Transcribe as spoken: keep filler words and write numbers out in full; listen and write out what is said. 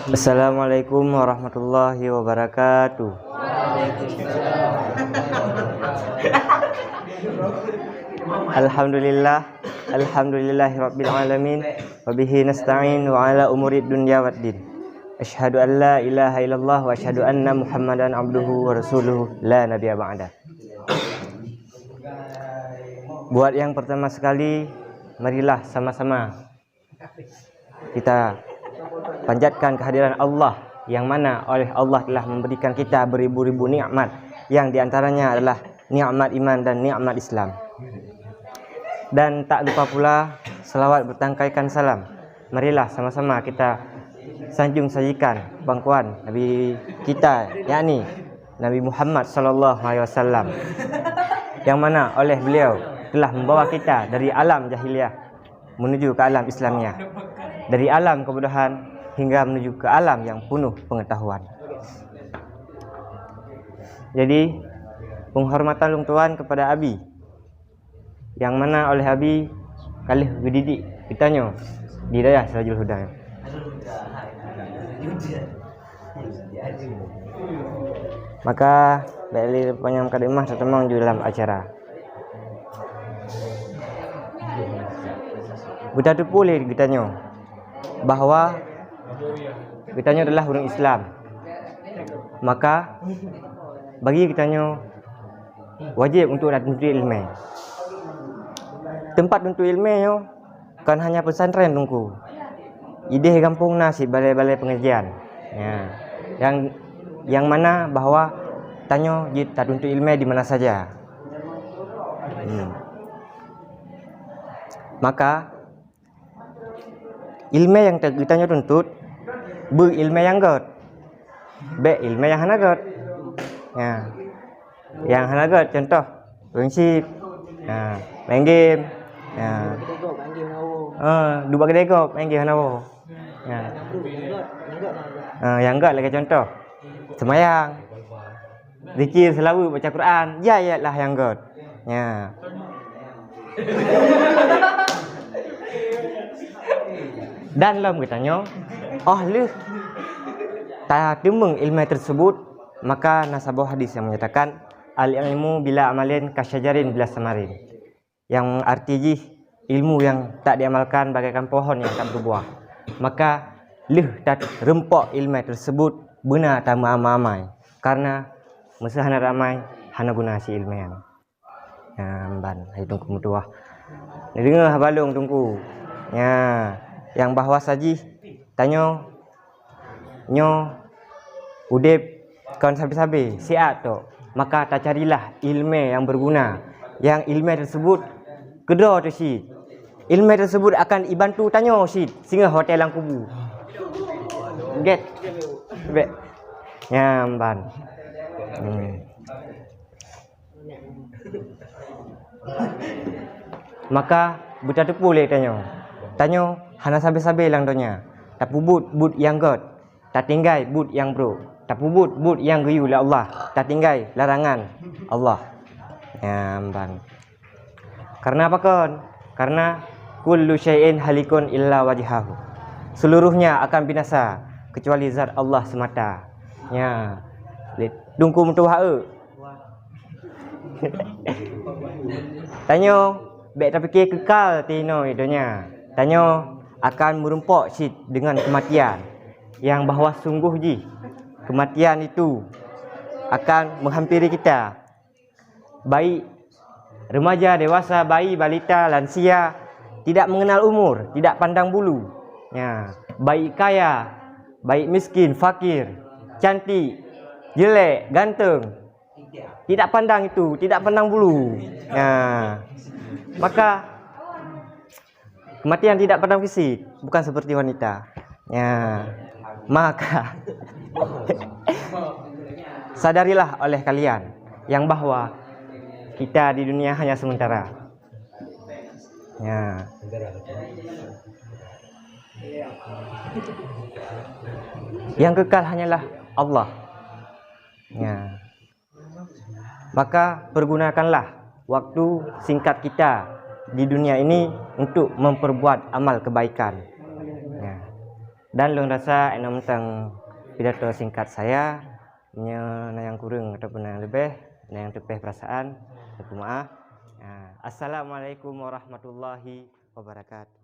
Assalamualaikum warahmatullahi wabarakatuh. Alhamdulillah, alhamdulillahirabbil alamin, wa bihi nasta'in wa ala umurid dunya waddin. Asyhadu an la ilaha illallah wa asyhadu anna Muhammadan abduhu wa rasuluhu la nabiyya ba'da. Buat yang pertama sekali, marilah sama-sama kita panjatkan kehadiran Allah, yang mana oleh Allah telah memberikan kita beribu-ribu nikmat, yang diantaranya adalah nikmat iman dan nikmat Islam. Dan tak lupa pula, selawat bertangkaikan salam. Marilah sama-sama kita sanjung sajikan pangkuan Nabi kita, yakni Nabi Muhammad sallallahu alaihi wasallam, yang mana oleh beliau telah membawa kita dari alam jahiliyah menuju ke alam Islamiah, dari alam kebodohan hingga menuju ke alam yang penuh pengetahuan. Jadi, penghormatan lôn tuan kepada Abi, yang mana oleh Abi ka lheueh geudidik geutanyoe di Dayah Sirajul Huda. Maka, bèk lé panyang mukadimah, tatamong ju lam acara. Geutateupeue lé geutanyoe bahwa geutanyoe adalah ureueng Islam. Maka, bagi geutanyoe wajéb untuk na tuntut ileumèe. Teumpat tuntut ileumèe nyoe kon hanya pesantren, Teungku. Idéh gampông na cit balai-balai pengajian. Ya. Yang, yang mana bahwa tanyoe jeuet tatuntut ileumèe di mana saja. Hmm. Maka, ileumèe nyang ta-, geutanyoe tuntut, beu ileumèe nyang gèt. Bèk ileumèe nyang hana gèt. Ya. Nyang hana gèt, contoh, prinsip. Ha, main game. Ha. Ha, duek bak keudè gob, main game hana woe. Ha. Ha, nyang gèt lagèe contoh, seumayang. Zikir, seulaweuet, baca Quran, ya, ya lah nyang gèt. Ya. Dan lom geutanyoe, óh lheueh tateumeung ileumèe tersebut, maka na saboh hadis yang menyatakan, "Al-ilmu bila amalin kasyajarin bila samarin." Yang arti jih, ilmu yang tak diamalkan bagaikan pohon yang tak berbuah. Maka, lheueh tareumpak ileumèe tersebut, beuna tameuamai-amai. Karena, meuseu hana amai, hana guna cit ileumèe nyan. Nyan ban, hai Teungku meutuwah. Neudeungö haba lôn, Teungku. Nya, nyang bahwa sajih, tanyoe nyoe udeb kon sabe-sabe, siat tok. Maka tacarilah ileumèe nyang berguna, nyang ileumèe tersebut keudroe teuh cit. Ileumèe tersebut akan ibantu tanyoe cit singoh watèe lam kubu. Gèt. Bèk. Nyan ban. Hmm. Maka, beutateupeue lé tanyoe. Tanyoe hana sabe-sabe lam donya. Tapeubuet buet nyang gèt, tatinggai buet nyang brôk. Tapeubuet buet nyang geuyue lé Allah, tatinggai larangan Allah. Nyan ban. Karena pakon? Karena kullu syai'in halikun illa wajhahu. Seluruhnya akan binasa kecuali zat Allah semata. Nya, lé Teungku meutuwah eu. Tanyoe bèk tapike keukal tinoe donya. Tanyoe akan meurumpok cit deungon keumatian, nyang bahwa sunggoh jih keumatian itu akan meuhampiri kita. Baik remaja, dewasa, bayi, balita, lansia, tidak mengenal umur, tidak pandang bulu. Ya, baik kaya, baik miskin, fakir, cantik, jelek, ganteng, tidak pandang itu, tidak pandang bulu. Ya. Maka, kematian tidak pandang fisik, bukan seperti wanita. Ya. Maka, sadarilah oleh kalian yang bahwa kita di dunia hanya sementara. Ya. Yang kekal hanyalah Allah. Ya. Maka pergunakanlah waktu singkat kita di dunia ini untuk memperbuat amal kebaikan. Ya. Dan lôn rasa inoe mantong pidato singkat saya, meunyoe na nyang kureueng ataupun na nyang leubeh, na nyang teupeh peurasaan, neupeumaáh. Ah, Assalamualaikum warahmatullahi wabarakatuh.